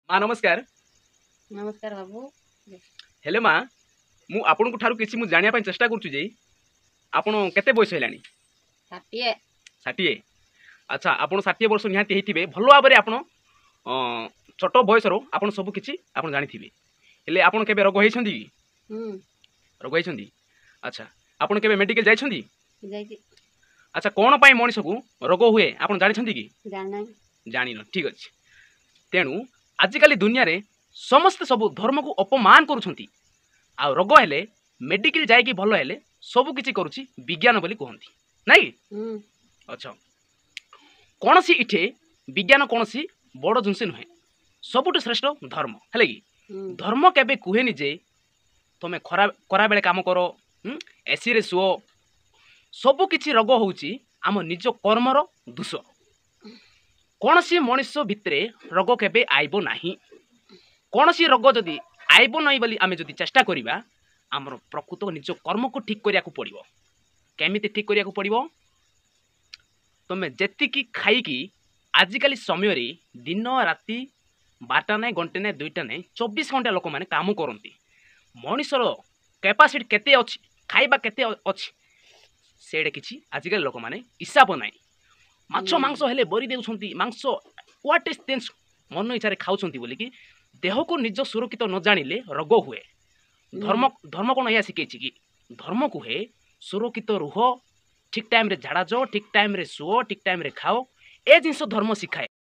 ମା ନମସ୍କାର। ନମସ୍କାର ବାବୁ। ହେଲେ ମା, ମୁଁ ଆପଣଙ୍କ ଠାରୁ କିଛି ମୁଁ ଜାଣିବା ପାଇଁ ଚେଷ୍ଟା କରୁଛି ଯେ ଆପଣ କେତେ ବୟସ ହେଲାଣି? 60। 60। ଆଚ୍ଛା, ଆପଣ 60 ବର୍ଷ ନିହାତି ହେଇଥିବେ। ଭଲ ଭାବରେ ଆପଣ ଛୋଟ ବୟସରୁ ଆପଣ ସବୁ କିଛି ଆପଣ ଜାଣିଥିବେ। ହେଲେ ଆପଣ କେବେ ରୋଗ ହେଇଛନ୍ତି କି? ରୋଗ ହେଇଛନ୍ତି। ଆଚ୍ଛା, ଆପଣ କେବେ ମେଡ଼ିକାଲ ଯାଇଛନ୍ତି? ଯାଇଛି। ଆଚ୍ଛା, କ'ଣ ପାଇଁ ମଣିଷକୁ ରୋଗ ହୁଏ ଆପଣ ଜାଣିଛନ୍ତି କି? ଜାଣିନାହିଁ। ଜାଣିନ, ଠିକ୍ ଅଛି। ତେଣୁ ଆଜିକାଲି ଦୁନିଆରେ ସମସ୍ତେ ସବୁ ଧର୍ମକୁ ଅପମାନ କରୁଛନ୍ତି, ଆଉ ରୋଗ ହେଲେ ମେଡ଼ିକାଲ ଯାଇକି ଭଲ ହେଲେ ସବୁ କିଛି କରୁଛି ବିଜ୍ଞାନ ବୋଲି କୁହନ୍ତି, ନାଇଁ କି? ଆଚ୍ଛା, କୌଣସି ଇଠେ ବିଜ୍ଞାନ କୌଣସି ବଡ଼ ଜିନିଷ ନୁହେଁ, ସବୁଠୁ ଶ୍ରେଷ୍ଠ ଧର୍ମ। ହେଲେ କି ଧର୍ମ କେବେ କୁହେନି ଯେ ତମେ ଖରା ଖରାବେଳେ କାମ କର, ଏସିରେ ଶୁଅ। ସବୁ କିଛି ରୋଗ ହେଉଛି ଆମ ନିଜ କର୍ମର ଦୋଷ। କୌଣସି ମଣିଷ ଭିତରେ ରୋଗ କେବେ ଆଇବ ନାହିଁ। କୌଣସି ରୋଗ ଯଦି ଆଇବ ନାହିଁ ବୋଲି ଆମେ ଯଦି ଚେଷ୍ଟା କରିବା, ଆମର ପ୍ରକୃତ ନିଜ କର୍ମକୁ ଠିକ୍ କରିବାକୁ ପଡ଼ିବ। କେମିତି ଠିକ୍ କରିବାକୁ ପଡ଼ିବ? ତୁମେ ଯେତିକି ଖାଇକି ଆଜିକାଲି ସମୟରେ ଦିନ ରାତି 12ଟା ନାହିଁ, ଘଣ୍ଟେ ନାହିଁ, 2ଟା ନାହିଁ, 24 ଘଣ୍ଟା ଲୋକମାନେ କାମ କରନ୍ତି। ମଣିଷର କାପାସିଟି କେତେ ଅଛି, ଖାଇବା କେତେ ଅଛି, ସେଇଟା କିଛି ଆଜିକାଲି ଲୋକମାନେ ହିସାବ ନାହିଁ। ମାଛ ମାଂସ ହେଲେ ବରି ଦେଉଛନ୍ତି, ମାଂସ what is things ମନ ଇଚ୍ଛାରେ ଖାଉଛନ୍ତି ବୋଲିକି ଦେହକୁ ନିଜ ସୁରକ୍ଷିତ ନ ଜାଣିଲେ ରୋଗ ହୁଏ। ଧର୍ମ କ'ଣ ଏହା ଶିଖେଇଛି କି? ଧର୍ମ କୁହେ ସୁରକ୍ଷିତ ରୁହ, ଠିକ୍ ଟାଇମ୍ରେ ଝାଡ଼ା ଯାଅ, ଠିକ୍ ଟାଇମ୍ରେ ଶୁଅ, ଠିକ୍ ଟାଇମ୍ରେ ଖାଅ। ଏ ଜିନିଷ ଧର୍ମ ଶିଖାଏ।